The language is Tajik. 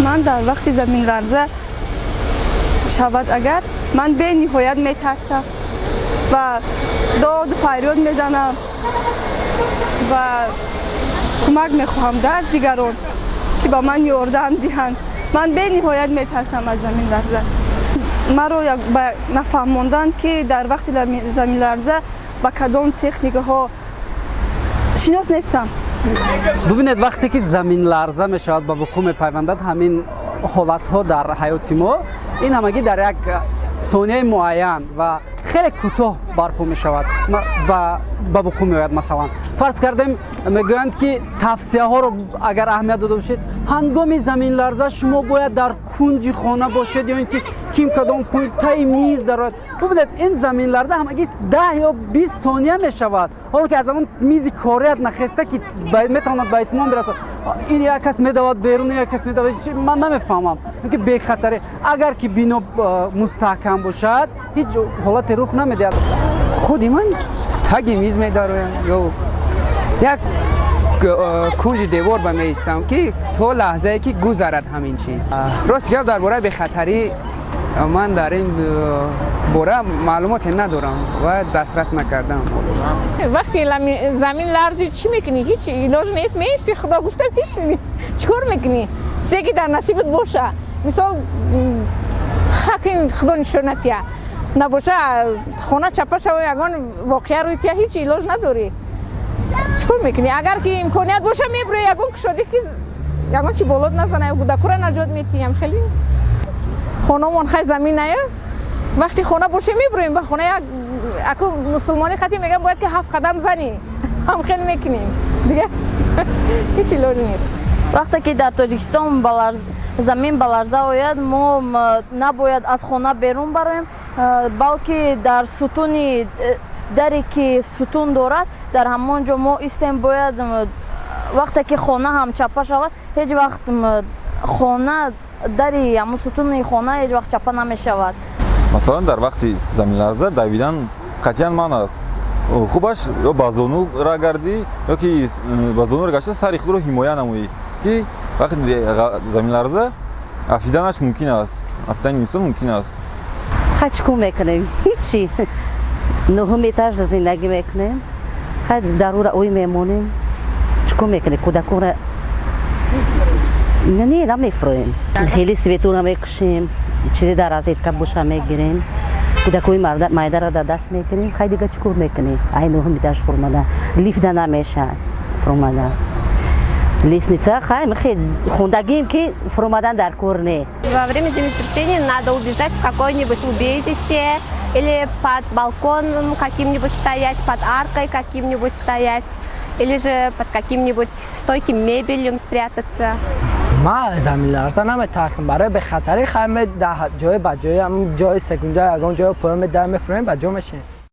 Ман дар вақти заминларза шавад агар, ман бениҳоят метарсам ва доду фарёд мезанам ва кӯмак мехоҳам аз дигарон, ки ба ман ёрдам диҳанд. Ман бениҳоят метарсам аз заминларза. Маро нафаҳмонданд, ки дар вақти заминларза ба кадом техникаҳо шинос нестам. Бубинед, вақте ки заминларза мешавад, ба вуқӯъ мепайвандад, ҳамин ҳолатҳо дар ҳаёти мо ин ҳамагӣ дар як сонияи муайян ва хеле кӯтоҳ барпо мешавад, ба вуқӯъ меояд. Масалан, фарз кардем, мегӯянд, ки тавсияҳоро агар аҳамият дода бошед, ҳангоми заминларза шумо бояд дар кунҷи хона бошед ё ин ки ким кадом кунҷ, таи миз дарояд. Бубинед, ин заминларза ҳамагӣ 10 ё 20 сония мешавад, ҳоло ки аз ҳамон мизи корият нахеста, ки метавонад ба итмом бирасад. Ин як кас медавад берун, як кас медавад. Ман намефаҳмам, ки бехатарӣ, агар ки бино мустаҳкам бошад, ҳеҷ ҳолате рух намедиҳад. Худи ман таги миз медароям ё як кунҷи девор ба меистам, ки то лаҳзае ки гузарад ҳамин чиз. Рости гап, дар бораи бехатарӣ ман дар ин бора маълумоте надорам ва дастрас накардам. Вақте замин ларзид, чӣ мекунӣ? Ҳеҷ илоҷ нест, меисти, Худо гуфта мешинӣ. Чӣ кор мекунӣ? Чизе ки дар насибат боша, мисол, хакин Худо нишонатия набоша, хона чапа шава, ягон воқеа рӯй тия, ҳеҷ илоҷ надорӣ. Чӣ кор мекунӣ? Агар ки имконият боша, мебурӣ ягон кушодӣ, ки ягон чи болот назана, кӯдакура наҷот метиҳам. Хеле хонамон хай замин ная, вақти хона боше, мебурем ба хона. Як аку мусулмонӣ хати мегӯям, бояд ки ҳафт қадам занӣ, ҳам хел мекунем, дига ҳеҷ илоҷ нест. Вақте ки дар Тоҷикистон замин ба ларза ояд, мо набояд аз хона берун бароем, балки дар сутуни даре ки сутун дорад, дар ҳамон ҷо мо истем. Бояд вақте ки хона ҳам чапа шавад, ҳеҷ вақт хона, дари ҳамон сутуни хона ҳеҷ вақт чапа намешавад. Масалан, дар вақти заминларза давидан қатъиян манъ аст. Хубаш ё ба зону ра гардӣ, ё ки ба зону ра гашта, сари худро ҳимоя намоӣ, ки вақти заминларза афтиданаш мумкин аст, афтидани инсон мумкин аст. Хай, чӣ кор мекунем? Ҳичи. Нуҳум этаж зиндагӣ мекунем. Хай, дарура ой мемонем. Чӣ кор мекунем? Кӯдаконра не намефурӯем. Хеле светура мекушем, чизе дар розетка боша, мегирем, кӯдакои майдара дар даст мегирем. Хай, дига чӣ кор мекунем? Ай нуҳум этаж фурмада лифта намешад, фурмада лестница. Хай, хондагием, ки фуромадан дар кор не. Во время землетрясения надо убежать в какое-нибудь убежище или под балконом каким-нибудь стоять, под аркой каким-нибудь стоять, или же под каким-нибудь стойким мебелем спрятаться. Ма заминларза наметарсам. Барои бехатарӣ, хай, ҷое ба ҷои ҷои секунҷа, ягон ҷои поён медар, мефурем, ба ҷо мешинем.